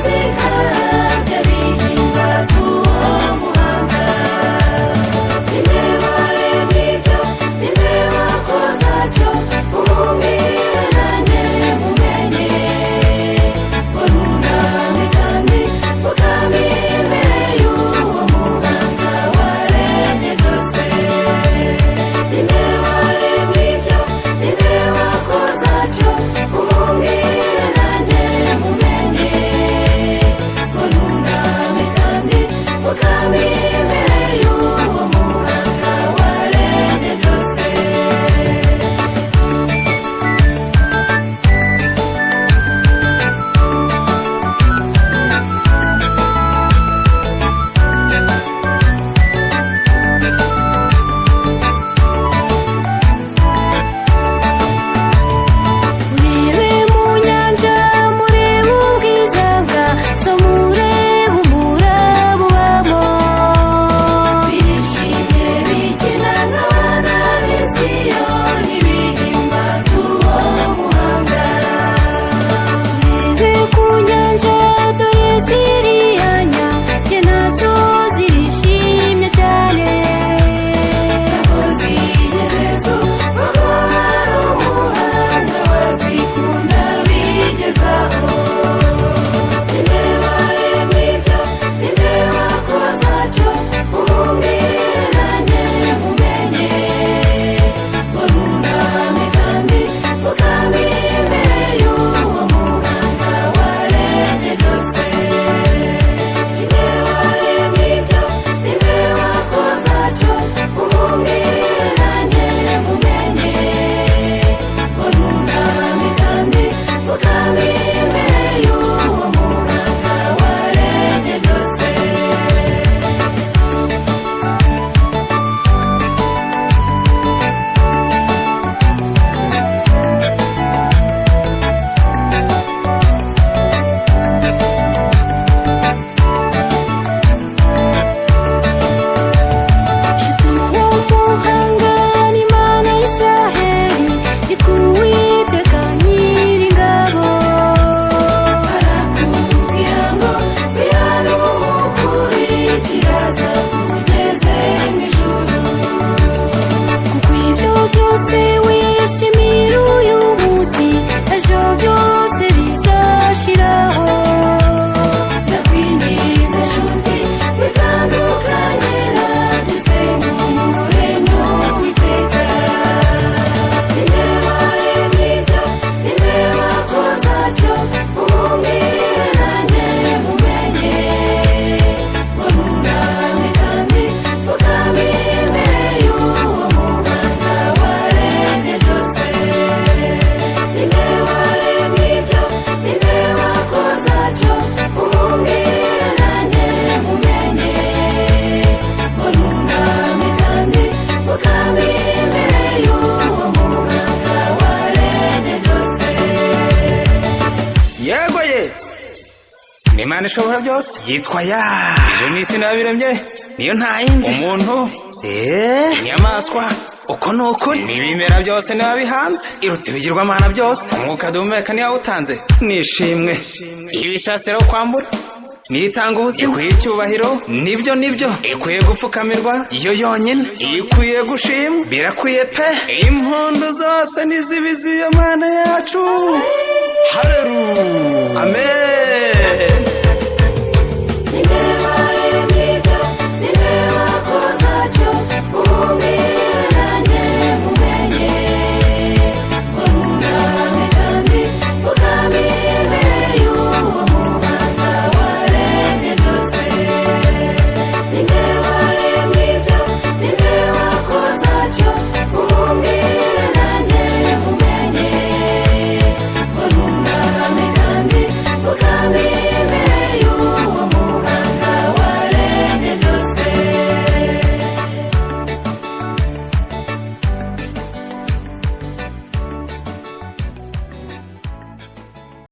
Zikarabya bihimbaza uwo muhanga. Ninde waremye ibyo? Ninde wakoze atyo? Mumumbwire nanjye mumenye, ngo nuname kandi mfukame imbere y'uwo muhanga waremye byose. Ninde waremye ibyo? Ninde wakoze atyo? Mumumbwire nanjye mumenye, ngo nuname kandi mfukame imbere y'uwo muhanga waremye byose. Murebe mu nyanja, murebe ubwiza bwazo, murebe umuraba ubamo. Bishimye bikina nk'abana b'i Siyoni, bihimbaza uwo muhanga. Murebe ku nyanja, dore ziriya nyange nazo zirishimye cyane. Ntabwo zigeze zumva ko hari umuhanga wazikunda bigezaho. Ninde waremye ibyo? Ninde wakoze atyo? Mumumbwire nanjye mumenye, ngo nuname kandi mfukame imbere y'uwo muhanga waremye byose. Ninde waremye ibyo? Ninde wakoze atyo? Mumumbwire nanjye mumenye, ngo nuname kandi mfukame imbere y'uwo muhanga waremye byose. Nshuti, uwo muhanga ni Imana ya Israheli, yitwa Uwiteka Nyiringabo. Barakubwira ngo bihane umukurikira azakugeze mu ijuru. Kuko ibyo byose wishimira uyu munsi, ejo byose bizashiraho. Ndakwinginze nshuti, bitandukanye nabyo, usenga Umuremyi Uwiteka. Ninde waremye ibyo? Ninde wakoze atyo? Mumumbwire nanjye mumenye, ngo nuname kandi mfukame imbere y'uwo muhanga waremye byose. Ninde waremye ibyo? Ninde wakoze atyo? Mumumbwire nanjye mumenye, ngo nuname kandi mfukame imbere y'uwo muhanga waremye byose. Yego ye, ni Imana ishobora byose, yitwa ya ijuru n'isi nabiremye, niyo nta yindi. Umuntu, inyamaswa, uko ni ukuri, n'ibimera byose niba bihanze, iruta ibigirwamana byose. Umwuka duhumeka niyo wawutanze, nishimwe. Iyo ishatse rero kwambura, nitanga ubuzima. Ikwiye icyubahiro, nibyo nibyo, ikwiye gupfukamirwa yo yonyine, ikwiye gushimwa, birakwiye pe. Impundu zose nizibizi iyo Mana yacu. Haleluya, amen.